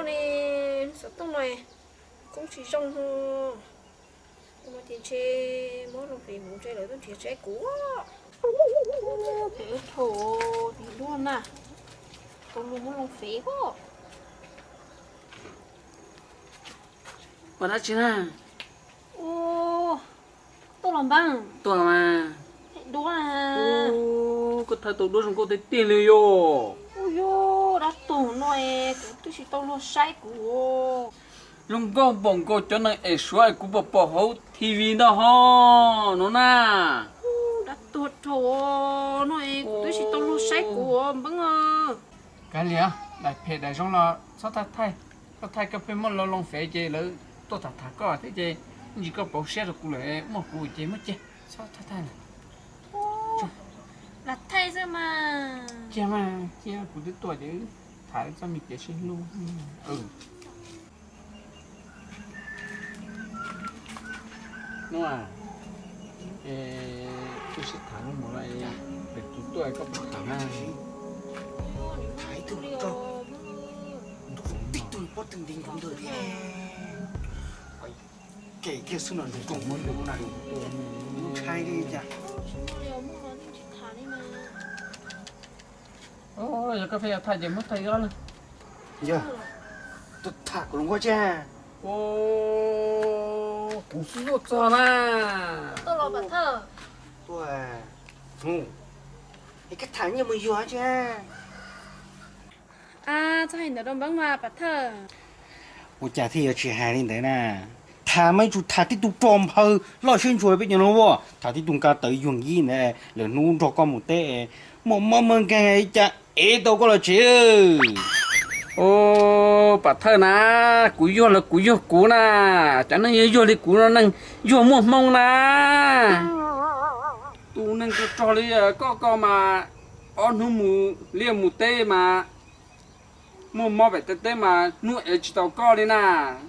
Ne, xov tooj no koob tsis zoo, ua ces ntshe muab loo fem mus ntshe lawv tuaj nrhiav tsheb kuv. Pem dhau tim duaj na, tau luag muab loo fem os. Ua dab tsi na? Tuaj los npab. Tuaj mas. Duab na. Koj thawj tau duab zoo nkauj tiag tiag li yom. Ua yog dab tuag no es kuv twb tsis tau luag saib kuv. Zoo nkauj npaum nkaus cov neeg es suav es kuv pom pom hauv T V ntag ho no na. Dab tuag dhau no es kuv twb tsis tau luag saib kuv npab. Kav liam, daim phem daim zoo los txhob thaij, koj thaij koj pheej muab loo loo fem ces lawv tuaj tham tham koj thiab ces ntsis koj pauv siab rau kuv lawm, muaj kuv ces muab cia, txhob thaij thaij lawm. Lam thaij xwb mas. Cia mas, cia kuv twb tuaj ces tham txoj me kev sib hlub. Hnub, es koj sib tham lub mus no es, pem tus tuaj koj puas tham na? Tham ib tug rau, tib tug pob tw nti nkaus ntawd thiab. Kev kiag xwb no nws tseem muab lus na, ntshai li cas. Yog koj pheej yuav tham ces muab thaij ob na. Yog, tus tham kuv los nkuaj tsia. Kuv xub tuaj txog na. Tuaj los Pam Thawj. Tuaj, hnub, es koj tham nyiaj mus yuag tsia. Txhob hais ntawd rau npab mas Pam Thawj. Ua cas thiaj yuav tsis hais li ntawd na? Tham mas yuav tsum tham tib tug rog nphaw loj siab ntshua peb cov no as, tham tib tug nka tawv yuag nkib ntawd, lwm hnub nrog koj mus teb muaj mob muaj nkeeg cas ev tau koj los tsev. Pam Thawj na, kuv yuag los kuv yuag kuv na, cov neeg yuag yuag li kuv no neeg yuag muaj hmoo na. Tus neeg rog rog li koj ko mas ob hnub mus liaj mus teb mas muaj mob pem teb teb mas hnub ev tsis tau koj li na.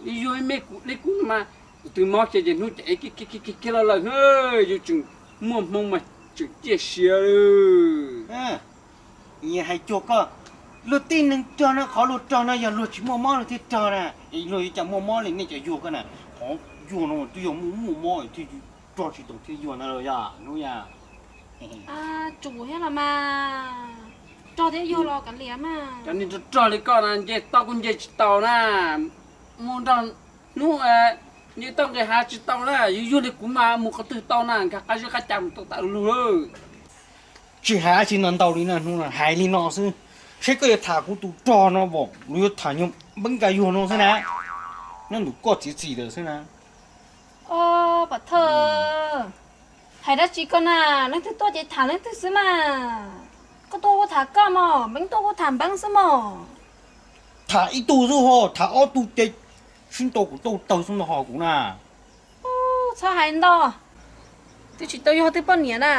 Yuag ib me kuv li kuv no mas tus twg mob kiag ces hnub ces ev kiag kiag kiag lawm lawm. Yuav tseem muaj hmoo mas tseem ciaj sia. Nyias hais cuag koj, luag tej neeg rog no qhov luag rog no yog luag tsis muaj mob luag thiaj rog na, luag yuav cas muaj mob li nej cov yuag ko na. Qhov yuag no twb yog muaj muaj mob thiaj rog tsis tau thiaj yuag ntag los yog hnub yog. Tsuas thiab los mas, rog thiab yuag los kav liam mas. Cov neeg rog rog li koj na nce toj kuj nce tsis tau na, mus nrog hnub nce toj nqis hav tsis tau na, yuav yuag li kuv mas mus qhov twg tau na, nkag qab zeb qab ca mus tau tas lug lawm. Tsis hais dab tsi ntau ntau li na, hnub no hais li no xwb, seb koj yuav tham kuv tus rog no as los yuav tham nyuag npab nka yuag no xwb na, nyob ntus koj txiav txim lawm xwb na. Pam Thawj, hais dab tsi koj na, leej twg tuaj ces tham leej twg xwb mas. Koj tuaj kuj tham koj mog, npab tuaj kuj tham npab xwb mog. Tham ib tug xwb ho, tham ob tug ces sib ntaus kuv tau tawg xwb ntag ho kuv na. Txhob hais ntau, twb tsis tau yog twb poj niam na.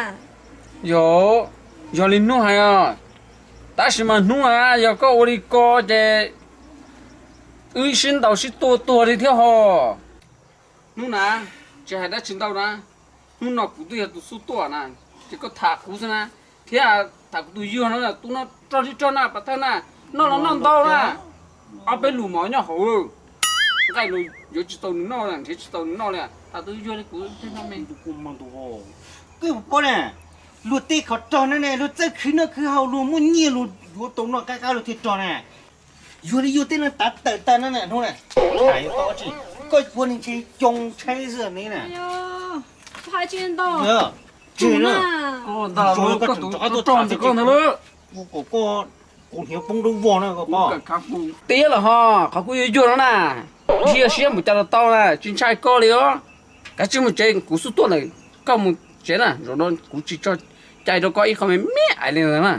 Yog, yog li hnub hais os, tab sis mas hnub na yog koj ua li ko ces wb sib ntaus sib tua tuag li thiab ho. Hnub na, tsis hais dab tsi ntau na, hnub no kuv twb yog tus xub tuaj na, ces koj tham kuv xwb na, thiab tham kuv tus yuag no, tus no rog li rog na Pam Thawj na, noj los noj ntau na, ob peb lus mov nyob hauv, nqaij los yuav tsis tau nws noj, nrhiav tsis tau nws noj li, tham tus yuag li kuv thiaj noj me. Koj puas paub na, luag tej qhov rog no ne luag txawj khwv noj khwv haus, luag muaj nyiaj luag yuav tau noj qab qab luag thiaj rog na. Yuag li yuag tej no tav tawm tag no na hnub na. Tham yuav tau dab tsi, koj puav leej ntshe coo tshaib xwb ne na. Tsis ntag, koj tus rog ntawm koj ntag lawm. Kuv kom koj, kuv hniav poob dub vog na koj paub. Tiag los ho, qhov kuv yuag yuag no na, tsis yog siab mus cas los tau na, tsis ntshai koj li os. Kav tsij mus tsev, kuv xub tuaj lawm, koj mus tsev na, zaum no kuv tsis tso cai rau koj ib qho me me ais li ntawd na.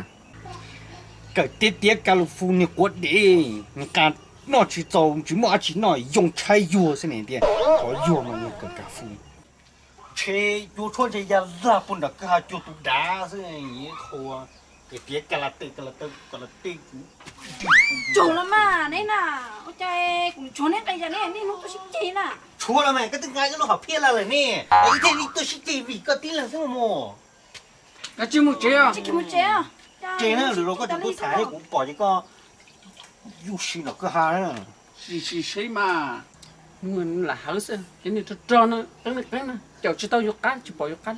Kawm tiav tiav kas lus fu niag quav dev, nqa noj tsis txaus tsis muaj dab tsi noj, yoo tshaib yuag xwb ne tiag. Qhov yuag mas yog kawm kas fu. Ntshe cuag tshuab ntshe ya lag puag nram kwj ha cuag tus dav xwb, qhua kawm tiav kas las tes kas las taw kas las tes kuv. Tshuav los mas neb na, ua cas kuv tshuav neb nqe cas neb niaj hnub tuaj sib ceg na. Tshuav los mas koj twb nqa ib lub hom phiaj lawm ne, ib thiaj li tuaj sib ceg vim koj tib leeg xwb mas. Koj tsis mus tsev os. Tsev na, lwm zaus koj tseem tuaj tham thiab kuv pom ces koj yuj si nram kwj ha na. Tsis sib seb mas, lam hawv xwb, ces nws rog rog no, qeeb li qeeb no, caum tsis tau yus qab, tsis pom yus qab.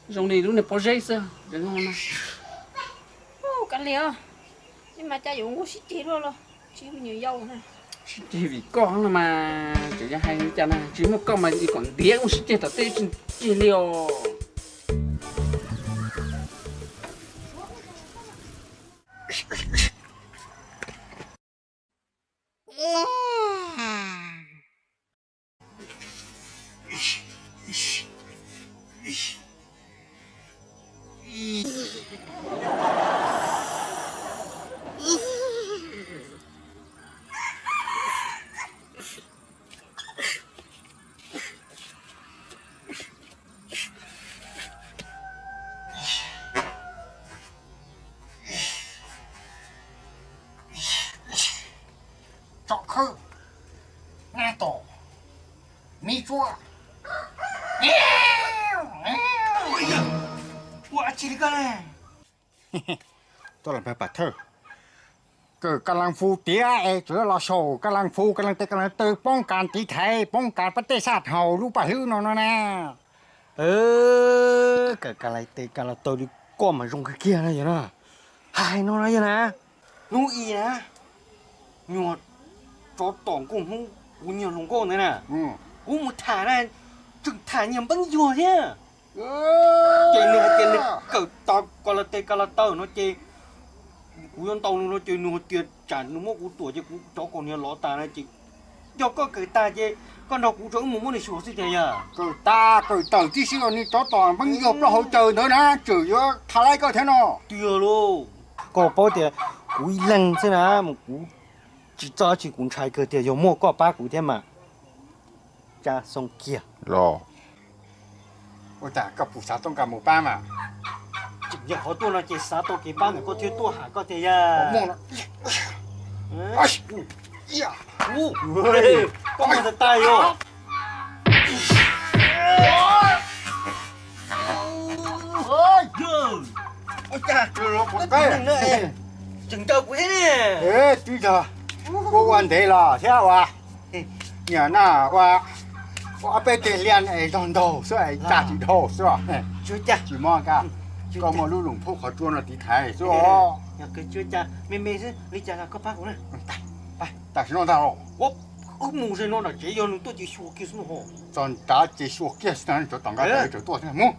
Zoo li lub niag pob zeb xwb. Kav liam, nej mas cas yuav ua sib ceg luaj los tsis me nyuam yaus na. Sib ceg vim koj no mas, tseem yog hais li cas na, tsis muaj koj mas kom ntiav ua sib ceg tom tej tsis ceg li os. Tsom khawb, nab tom, miv tsuab. Ua tsi li koj ne? Tuaj los npawg Pam Thawj, kawm kab leej fu tiav es tseem los xyaum kab leej fu kab leej tes kab leej taw poob kas tiv thaiv poob kas pab tej sab haus lub paj hlwb no no na. Kawm kab leej tes kab leej taw li koj mas zoo kawg kiag na yog na. Hais no no yog na, hnub i na, nyuag tsov tom nkuaj hnub kuv nyuag hluas nkauj ntawd na, kuv mus tham na, tseem tham nyiag npeeb yuag thiab. Ces nws hais tias nws kawm tau kab leej tes kab leej taw no ces kuv yuav ntaus nws no ces nws hais tias tsam nws muab kuv tuam ces kuv rov kaus hniav lov tas na ces yog koj kawm tag ces koj nrog kuv rau wb mus muab nws xyuas xwb tiag yog. Kawm tag kawm tawm tib si los nws tsov tom npeeb yuag plaub hauv caws ntawd na tseem yuav tha laib koj thiab no. Tiag lauj, koj paub tias kuv ib leeg xwb na, kuv tsis txawj tsis kuv ntshai kawg tias yog muaj koj pab kuv thiab mas. Tsa xoo kiag los. Ua cas koj puas xav tau kev mus pab mas? Tseem yog qhov tuaj no ces xav tau kev pab ntawm koj thiaj tuaj hais koj tiag yog. Koj muaj tas tas yog. Tseem ncaws kuv thiab ne. Twb yog ua ua ntev los thiab ua, niam na, ua ob peb teg liaj es zog ntaug xwb es tsa tsis dhau xwb. Tsis muaj, koj muaj lub lus phub qhov tsua no tiv thaiv xwb. Me me xwb li cas los koj pab kuv na. Tam sim no ntag los. Wb mus ze no nram tsev yog nws tuaj ces xyuas kiag xwb no. Txog nrad ces xyuas kiag xwb, tsov tom nqa tawv tsam tuaj thiab mus.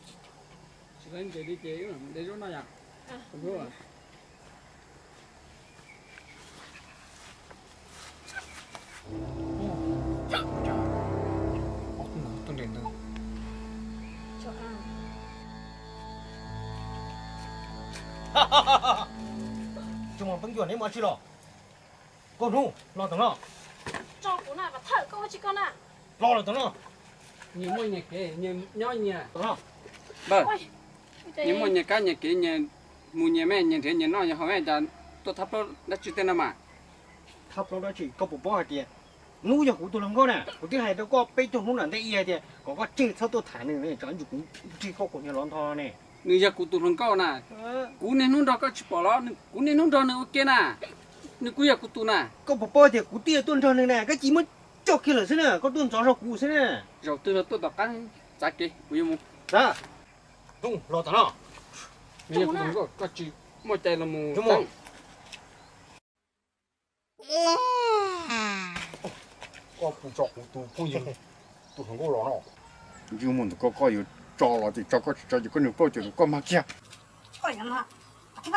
Tsis muaj peev xwm neb mus tsi los? Koj hnub los tom no. Tso kuv na, Vam Thawj, koj ua tsi koj na? Los lawm tom no. Nyias muaj nyias kev, nyias nyob nyias. Tom no. Nyias muaj nyias kab nyias kev, nyias mus nyias me, nyias nrhiav nyias noj, yog hauv me cas tuaj thab plaub dab tsi tej no mas. Thab plaub dab tsi? Koj puas paub hais tias hnub yog kuv tus hluas nkauj na, kuv twb hais rau koj peb caug hnub nram ntej ib hais tias kom koj tseg txhob tuaj tham nws, tsam ntsis kuv nrig koj kaus hniav lov ntho ne. Nws yog kuv tus hluas nkauj na. Kuv niaj hnub nrog koj tsis pom los, kuv niaj hnub nrog nws ua ke na. Nws kuj yog kuv tus na. Koj puas paub tias kuv twb tuaj nrog nws na, koj cia li muab coj kiag lawm xwb na, koj tuaj ntxov zog kuv xwb na. Zaum twg los tuaj tom qab, txav kev kuv yuav mus. Los tom no. Nws yog kuv tus hluas nkauj, koj tsis muaj cai los mus. Koj puas tso kuv tus phooj ywg, tus hluas nkauj los no? Ntsej muag ntawm koj, koj yuav tso los ces tso, koj tsis tso ces koj nws plaub ces koj mag kiag. Koj tsis tso ces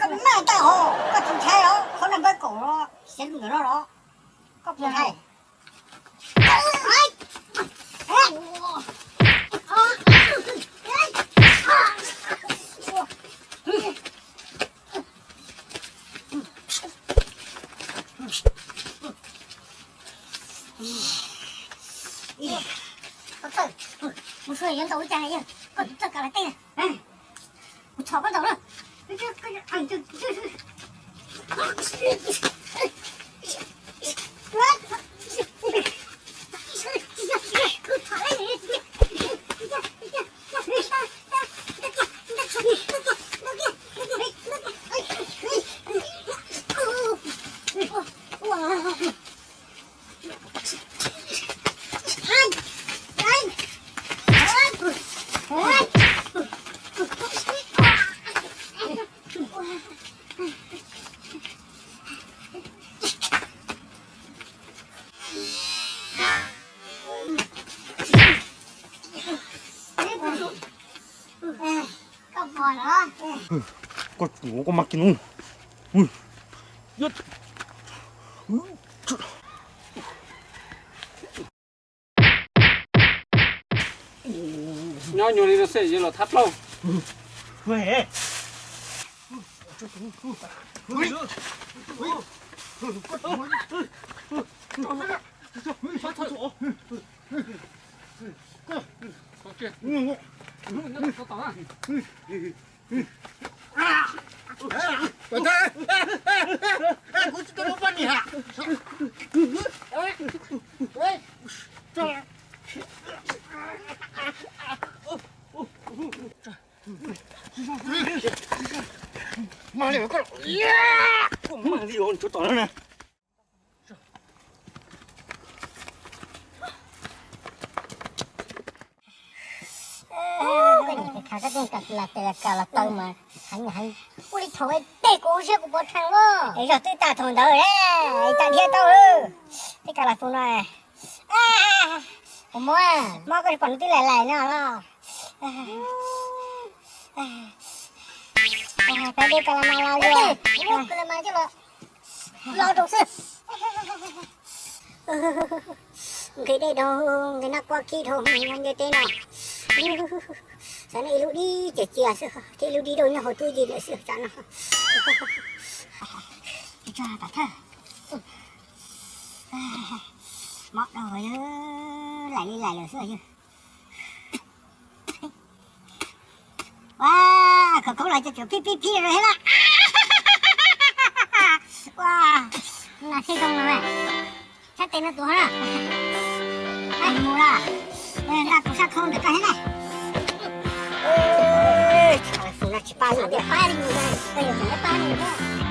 koj mag kiag hos, koj tsis ntshai los qhov no npawb kaum los xev lus ntawm no los? Koj puas ntshai? Koj txawj, mus sua yuav ntaus li cas, koj txawj kav liam tej. Kuv txhom koj ntaus na. Koj, koj mas kis nus. Nyob nyuag li no xwb yuav los thab plaub. Kuv tsis tau lub poj niam. Mag li koj, koj mag li tsov tom na. Koj niam khav koj tej kawm las tes kawm las taw mas heev heev. Ua li thaum tej kuv siab kuv pov rhees los es zog twb tag thaum ntawd, cas dhia tau tej kawm las tus no. Kuv mob, mob koj tsis pom nws twb laim laim no los. Peb dej kawm las mas los li. Los rau xwb. Nqhis dej dhau, nqhis nab quab khib dhau nyob ntiaj teb no. Xav noj ib lub dib ces cia xwb, thiab ib lub dib daj nyob hauv tub yig lawm xwb xav no. Mob dhau, laim li laim lawm xwb. Ua, khov khoob los cov tsum phib phib phib rau thiab na. Ua, nas thiaj zoo no, sab tes no tus hov na. Mus los, ntaj tus sab khoob ntawm koj thiab na. Tsis pab li, pab li, pab li.